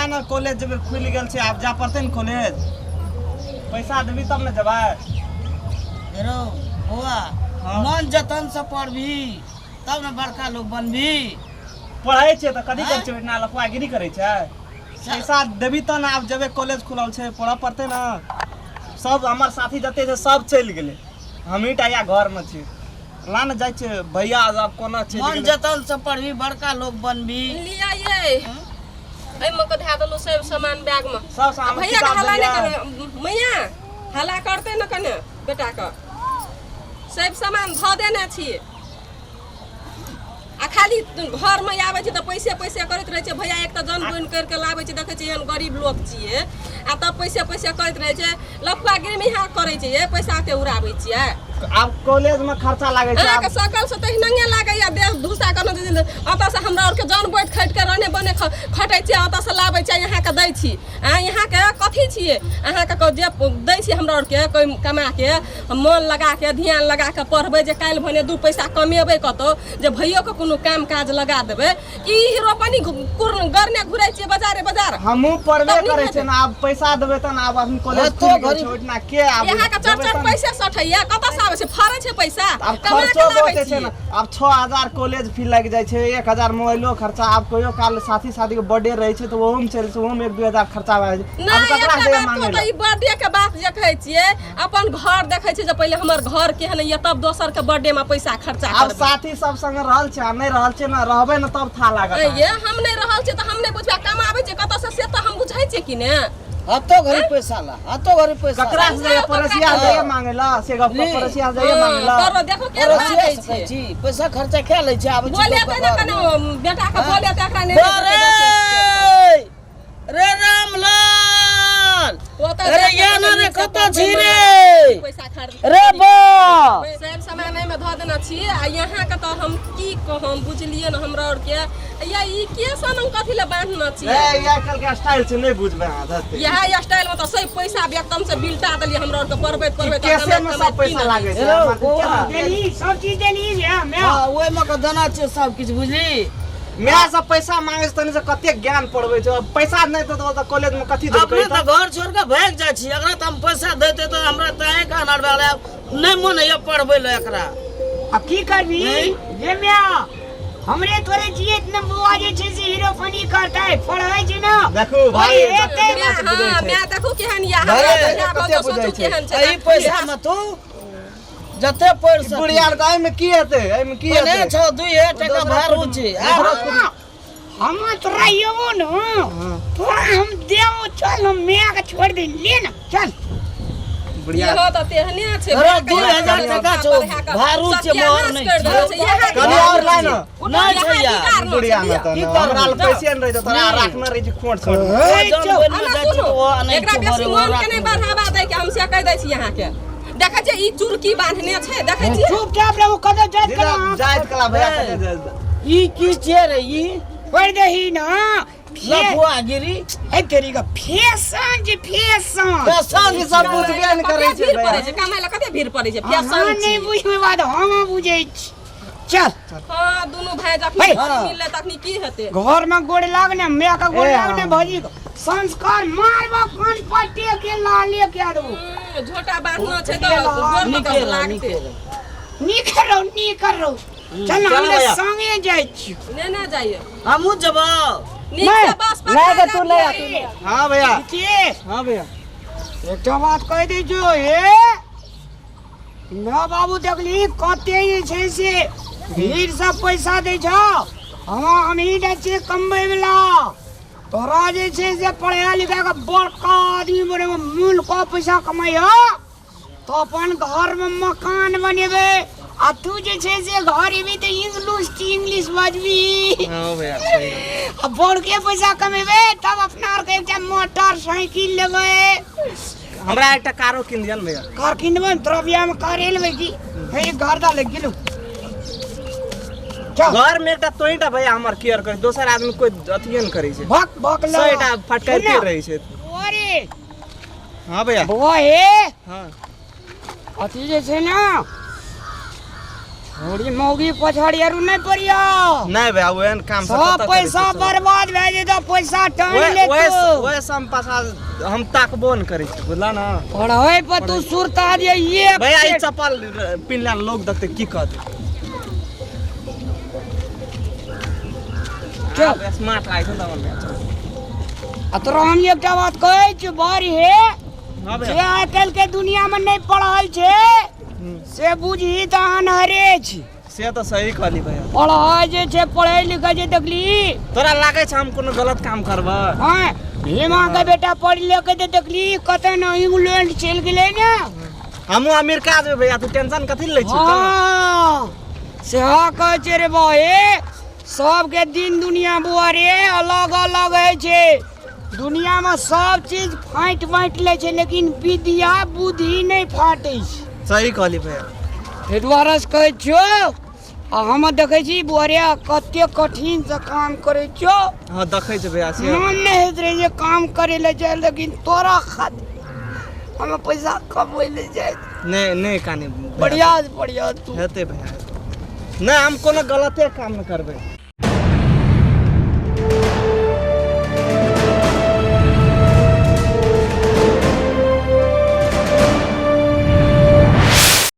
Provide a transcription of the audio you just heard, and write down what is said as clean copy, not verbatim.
ने कॉलेज जेबै, खुलि गेल छै, आब जाय पड़तै ने कॉलेज। पैसा देबही तब ने जेबै। हेरो बौआ। हाँ। मन जतन से पढ़बी तब ने बड़का लोग बनबी। पढ़ै छै तऽ कथी करै छै? ओहिना लफुआगिरी करै छै? पैसा देबी तब ने आब जेबै, कॉलेज खुलल छै, पढ़ऽ पड़तै ने। सब हमर साथी जते छै सब चलि गेलै, हमही टा या घरमे छी। ला ने जाइ छै भैया, आब कोना चलि मन गेलै। जतन से पढ़बी बड़का लोग बनबी। लिअ ये, एहिमे के धए देलहुँ सब सामान बैगमे। सब सामान। भैया के किताब हल्ला नहि देलियै। करे मैया, हल्ला करते ने कने बेटाके। सब सामान धऽ देने छी आ खाली घरमे आबै छै तऽ पैसे पैसे करैत रहै छै भैया। एक तऽ जन बोनि करि कऽ लाबै छै, देखै छियै एहन गरीब लोक छियै आ तब पैसे पैसे करैत रहै छै। लफुआगिरीमे इएह करै छै, ये पैसा एते उड़ाबै छियै। आब कॉलेज में खर्चा लागै छै। अहाँके आब सकल से तहिनंगे लागैया देह धूसा करना। ओतऽ से हमरा आरके जन बैठ खटि के रहने बने खटै छियै, ओतऽ से लाबै छियै, अहाँके दै छी। अहाँ यहाँके कथी छियै? अहाँके जे दै छी हमरा आरके कोइ कमा के, मन लगा के ध्यान लगा के पढ़बै जे काल्हि भने दू पैसा कमेबै कतौ जे भैयोके कोनो काम काज लगा देबै। ई रोपनी गरने घुरै छियै बाजारे बाजार। हमहूँ पढ़बे तब नीक करै हेतै। छियै ने, आब पैसा देबै तब ने। आब अखन कॉलेज एतो खुलि गेल गरीब- छै, ओहिठिना के आब यहाँ के चार देबै चार तब ने। पैसे सठैया, कतऽ से आबै छै? फड़ै छै पैसा, आब कमा के खर्चो लाबै बहुत छै छियै। ने, आब 6000 कॉलेज फी लागि जाइ छै, 1000 मोबाइलो खर्चा। आब कहियो काल साथी साथी के बर्थडे रहै छै तऽ ओहोमे चलि छै, ओहोमे 1-2 हजार खर्चा भए जाइ छै। आब नहि ककरा एकटा से बात मांगै कहू तऽ लए? ई बर्थडे के बात जे कहै छियै, अपन घर देखै छियै जे पहिले हमर घर केहन यऽ, तब दोसर के बर्थडे में पैसा खर्चा आब करबै। साथी सब संगे रहल छै आ नहि रहल छै ने, रहबै ने तब था लागत। ऐं ये, हम नहि रहल छियै तऽ हम नहि बुझबै। कमाबै छियै कतऽ से, से तऽ हम बुझै छियै कि ने। हतो घड़ी पैसा ला, हतो घड़ी पैसा ला। ककरा से जाइए? पड़ोसिया से जाइए मांगे ला? से गप ली। पड़ोसिया से जाइए मांगे ला? करो देखो के पड़ोसिया भागै से छै। कहै छी, पैसा खर्चा कै लै छै, आबै छी बोले लोकके तऽ ने घरमे। कने बेटा के बोले तऽ एकरा नहि अरे रे रामलाल, अरे या ना रे, कतऽ छी रे? पैसा खर्च रे बा सब सामान एहिमे धऽ देने छी। आ यहाँके तऽ हम की कहम, बुझलियै ने हमरा आरके या ई के सन कथी लए बान्हने छी? ए, ई आइ काल्हि के स्टाइल छै, नहि बुझबै अहाँ धत्ते। इएह स्टाइल में तऽ सब पैसा एकदम से बिलटा देलियै हमरा आरके पढ़बैत पढ़बैत। कैसे में सब पैसा लागै छै? हेलो, हमरा बौआ। केना? देली सब चीज देली रे मैं। हाँ, ओहिमे के देना छै सब किछु, बुझली? माय सब पैसा मांगे छै तनी से कते ज्ञान पढ़बै छै। अब पैसा नहि देतौ तऽ कॉलेज में कथी देबै? अपने तऽ घर छोड़ के भागि जाइ छी। एकरा तऽ हम पैसा दैते तऽ हमरा तऽ अहींके अनार भए गेलै। नहि मोन होइए पढ़बै लए एकरा। अब की करबी? नहीं। रे म्या, हमरे तोरे जिए इतना बुआ जे छै से हीरो फनी करतै, पढ़ै छै ना। देखू भाई, ओए, एते केना से बुझै हाँ छै। माय देखू केहन या अरे, हमरा भैया कते कतौ बुझै सोचू छै। केहन छै। एहि पैसा में तू जते पढ़ि सकी। बुढ़िया के एहिमे की हेतै? एहिमे की कने हेतै? छौ 2 टका भारू छै आब। हम तोरा एबो न, तोरा हम देबो। चल हम माय के छोड़ दे, ले ना चल। बुढ़िया इहो तऽ तेहने छै। अरे, 2000 टका छौ, भारू छै, मोहर नहि छै। कनी और ला न। नहि छै यार। बुढ़िया में तऽ की न, करबै? हमरा लग पैसे नहि रहै छै, तोरा राखने रहै छै खोट छोट। ए, जन चल। बनि जाइ छै तऽ ओ आनै एकरा छै बेसी घरे, ओ मन के नहि राखने। बढ़ावा दै के, हम से कहि दै छी। अहाँके देखै छियै ई चुरकी बांधने छै, देखै छियै? चुपचाप रहू, कतौ जाइत जीजा, कला जाइत कला भैया कने जाइत। ई की छियै रे ई? पढ़ दही ना। लफुआ गिरी। ए तेरी का फैशन जे फैशन। फैशन ई सब बुझबे नहि करै कते छै भीड़ भैया। पड़ै छै कमाइ लए, कते भीड़ पड़ै छै। अहाँ फैशन नहि छी। बुझबै बात, हम बुझै छी। चल। हाँ, दुनू भाय जखनी हे। घर मिललै तखनी की हेतै? घर में गोड़ लाग ने, माय के गोड़ ए, लाग ने। हाँ। भौजी के संस्कार मारबो कान पट्टे के लाले के देबो। झोटा बांधना छै तऽ गोर मे नीके कस रह, लागतै। नीके रह। नीक रहो, नीक रहो। चल चल हमरा भैया। संगे जाइ छी। ने ने जाइए। हमहूँ जेबौ। नीक से बस नहि पकड़ा तऽ तू नहि आ, जाइए। तू नहि। हाँ भैया। नीतीश। हाँ भैया। एकटा बात कहि दै छियौ हे माय बाबू, देखली कते जे छै से भीड़ सब पैसा दै छौ। हमही दै छियै कमबै वला। तोरा जे छै से पढ़ा लिखा के बड़का आदमी बनेबै, मूल के पैसा कमाइह तो अपन घरमे मकान बनेबै आ तू जे छै से घर एबी तऽ इंग्लिश टू इंग्लिश बजबी। हाँ भैया, सही बात। आ बड़के पैसा कमेबै तब अपना आरके एकटा मोटर साइकिल लेबै। हमरा एकटा कारो कीन दिअ ने भैया। कार किनबै ने, तोरा बियाहमे कारे लेबै की? हे घर दा लग गेलौ, चल। घर में एकटा तोही टा भैया हमर केयर करै, दोसर आदमी कोई अथिए नहि करै छै। भक भक सौ टा फटकाइते रहै छै। अरे। हाँ भैया। बौआ हे। हाँ। अथी जे छै ने छोड़ी मौगी पछाड़ी आरू नहि पड़िया। नहि भैया, ओहन काम सब पैसा बर्बाद भए जेतौ, पैसा टानि लेतौ। ओहे सब पाछा हम ताकबो नहि करै छी, बुझला ने? पढ़ै पर तू सुरता दिए एक। भैया, ई चप्पल पिन्हला लोग देखते की कहते? चल। स्मार्ट लागै छै ने तहन भैया, चल। आ तोरा हम एकटा बात कहै छियौ बड़ हे। हाँ जे भैया। आइ काल्हि के दुनिया मे नहि पढ़ल छै से बुझही तऽ अनहरे छी। से तऽ सही कहली भैया। पढ़ै जे छै, पढ़ै लिखै छै, देखली? तोरा लागै छै हम कोनो गलत काम करबै? हँ, भीमा के बेटा पढ़ि लिख के देखली कतऽ ने इंग्लैंड चलि गेलै ने। हमहूँ अमेरिका जेबै भैया, तू टेंशन कथी लै छी? हँ, सेहो कहै छै रे बहे, सबके दिन दुनिया बुआ रे अलग अलग होइ छै। दुनियामे सब चीज फाँटि बाँटि लै छै, लेकिन विद्या बुद्धि नहि फाटै छै। सही कहली भैया। ताहि दुआरे से कहै छियौ, आ हम देखै छी बुआरे कते कठिनसँ काम करै छियौ। हँ, देखै छै भैया से। मन नहि होइत रहै जे काम करै लए जाइ, लेकिन तोरा खातिर हम पैसा कमबै लए जाइ। नहि नहि काने। बढ़िया बढ़िया तू हेतै भैया, नहि हम कोनो गलते काम नहि करबै।